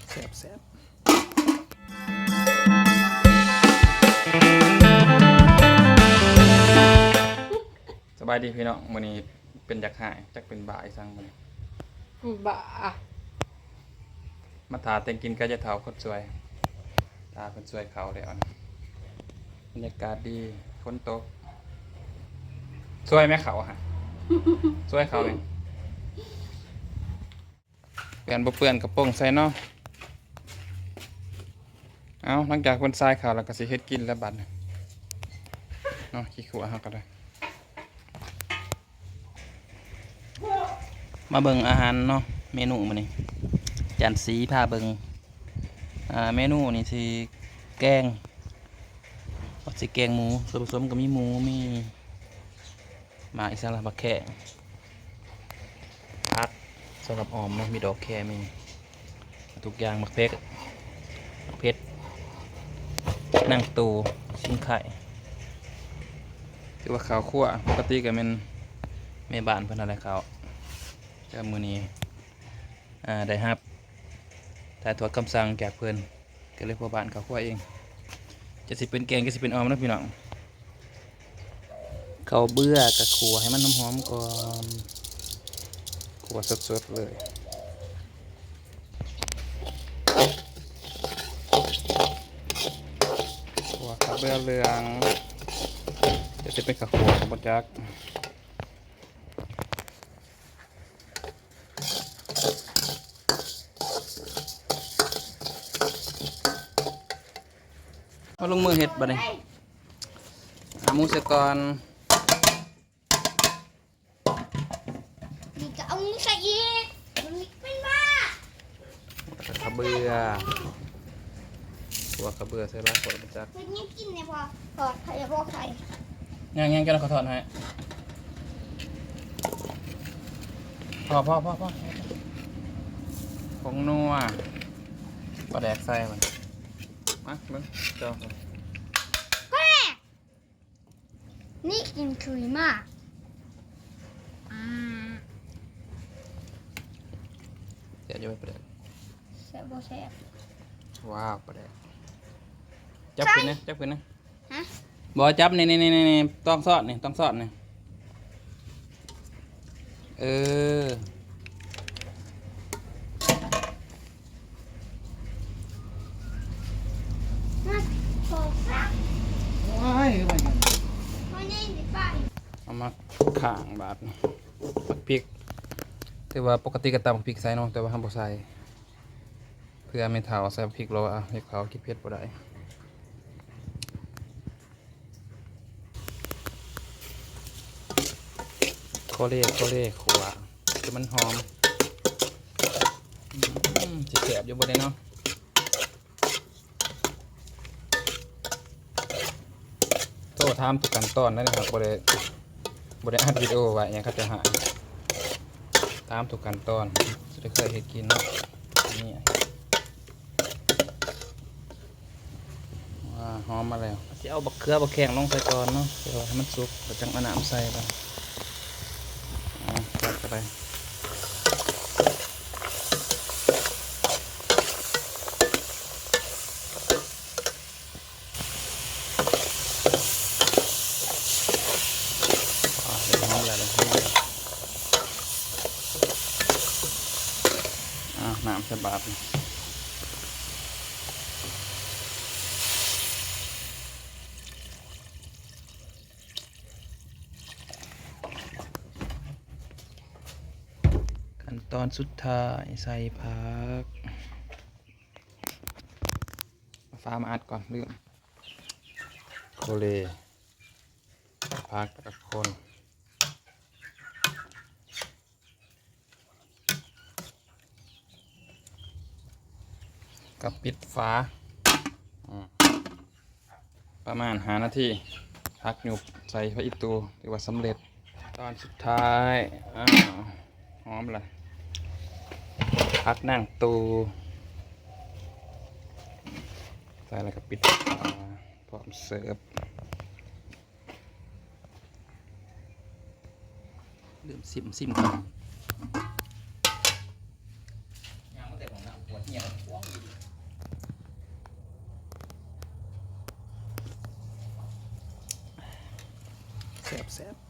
ແຊບໆ. ສະບາຍດີພີ່ນ້ອງ ມື້ນີ້ເປັນຢາກຮ້າຍ ຈັກເປັນບ້າອີ່ສັງມື້ນີ້ ບ້າ ມາຖ້າແຕ່ງກິນກັບຍາຍເຖົ້າຄົນສວຍ ຖ້າເພິ່ນສວຍເຂົ້າແລ້ວນະ. ບັນຍາກາດດີ ຝົນຕົກ ສວຍແມ່ເຂົ້າຫັ້ນ ສວຍເຂົ້ານີ້. ເປື້ອນບໍ່ເປື້ອນກະປົງໃສ່ເນາະ. ເອົາ ຫຼັງຈາກເພິ່ນສາຍເຂົ້າແລ້ວກະຊິເຮັດກິນແລ້ວບັດນີ້ເນາະ. ຂີ້ຂົວເຮົາກະໄດ້ ມາເບິ່ງອາຫານເນາະ ເມນູມື້ນີ້ ຈານສີພາເບິ່ງ. ອາ ເມນູນີ້ຊິແກງ ວ່າຊິແກງໝູ ສ່ວນປະສົມກະມີໝູ ມີ ໝາກອີ່ສັງລະ ໝາກແຂ້ ຜັກສຳລັບອອມເນາະ ມີດອກແຄ ມີທຸກຢ່າງ ໝາກເຜັດ ໝາກເຜັດ ໜັງໂຕ ຊິງໄຄ. ຖືວ່າເຂົ້າຄົວ ປົກກະຕິກະແມ່ນແມ່ບ້ານເພິ່ນຫັ້ນແຫຼະເຂົ້າ ແຕ່ມື້ນີ້ ອາ ໄດ້ຮັບຖ່າຍທອດຄຳສັ່ງຈາກເພິ່ນ ກະເລີຍພໍ່ບ້ານເຂົ້າຄົວເອງ. ຈະຊິເປັນແກງ ຈະຊິເປັນອອມເນາະພີ່ນ້ອງ. ເຂົ້າເບືອກະຂົ້ວໃຫ້ມັນຫອມໆກ່ອນ ຂົ້ວສົດໆເລີຍ. ຂົ້ວເຂົ້າເບືອເຫຼືອງ ຈະຊິເປັນເຂົ້າຂົ້ວກະບໍ່ຈັກ. ມາລົງມືເຮັດບາດນີ້ ເອົາໝູໃສ່ກ່ອນ ນີ້ກະເອົາໝູໃສ່ອີກ ມັນເປັນບ້າ. ແລ້ວກະເຂົ້າເບືອ ຂົ້ວເຂົ້າເບືອໃສ່ຫຼາຍໂພດບໍ່ຈັກ. ເຮັດຫຍັງກິນແດ່ພໍ່? ທອດໄຂ່ບໍ່? ໄຂ່ ຍັງໆ ເຈົ້ານະ ເຂົາທອດໃຫ້. ພໍໆໆໆ ຜົງນົວ ປາແດກໃສ່ມັນ. ມາເບິ່ງເຈົ້າ ປາແດກ. ນີ້ກິນຄືມາກ ອາ ແຊບຢູ່ບໍ່ປາແດກ? ແຊບບໍ່ແຊບ? ວ້າວ ປາແດກ ຈັບຂຶ້ນນະ ຈັບຂຶ້ນນະ. ຮະ? ບໍ່ ຈັບນີ້ໆໆໆ ຕ້ອງຊອດນີ້ ຕ້ອງຊອດນີ້. ເອີ ເອົາມາຂ້າງບາດນີ້ ໝາກພິກ ຖືວ່າປົກກະຕິກະຕຳໝາກພິກໃສ່ເນາະ ແຕ່ວ່າເຮົາບໍ່ໃສ່ ເພື່ອແມ່ເຖົ້າໃສ່ໝາກພິກ ເພາະວ່າແມ່ເຖົ້າກິນເຜັດບໍ່ໄດ້. ໂຄເລ ໂຄເລ ຂົ້ວ ໃຫ້ມັນຫອມ. ອືມ ຊິແຊບຢູ່ບໍ່ເດເນາະ? ໂທຖາມທຸກຂັ້ນຕອນໄດ້ເນາະ ບໍ່ໄດ້ ບໍ່ໄດ້ອັດວິດີໂອໄວ້ຫຍັງ ເຂົາເຈົ້າຫາຍ ຖາມທຸກຂັ້ນຕອນ ຊິໄດ້ເຄີຍເຮັດກິນເນາະ. ນີ້ ອ່າ ຫອມມາແລ້ວ ຊິເອົາບັກເຂືອບັກແຂ້ງລົງໃສ່ກ່ອນເນາະ ເພື່ອໃຫ້ມັນສຸກ ແລ້ວຈັ່ງເອົານ້ຳໃສ່ບາດ ອ່າ ໃສ່ເຂົ້າໄປ. ອ່າ ເລີ່ມຫອມແລ້ວ ເລີ່ມຫອມແລ້ວ ອ່າ ນ້ຳໃສ່ບາດ. ຂັ້ນຕອນສຸດທ້າຍ ໃສ່ຜັກ ເອົາຝາມາອັດກ່ອນ ລືມ. ໂຄເລ ຜັກ ແລ້ວກະຄົນ ກະປິດຝາ ອືມ ປະມານຫ້ານາທີ ຜັກຫຍຸບໃສ່ຜັກອີ່ຕູ ຖືວ່າສຳເລັດ. ຕອນສຸດທ້າຍ ອ້າວ ຫອມລະ ຜັກນາງຕູ ໃສ່ແລ້ວກະປິດຝາ ພ້ອມເສີບ. ລືມຊິມ ຊິມກ່ອນ ຍ່າງມາແຕ່ຫ້ອງນ້ຳ ປວດເຫື່ອ ປວດ ແຊບໆ.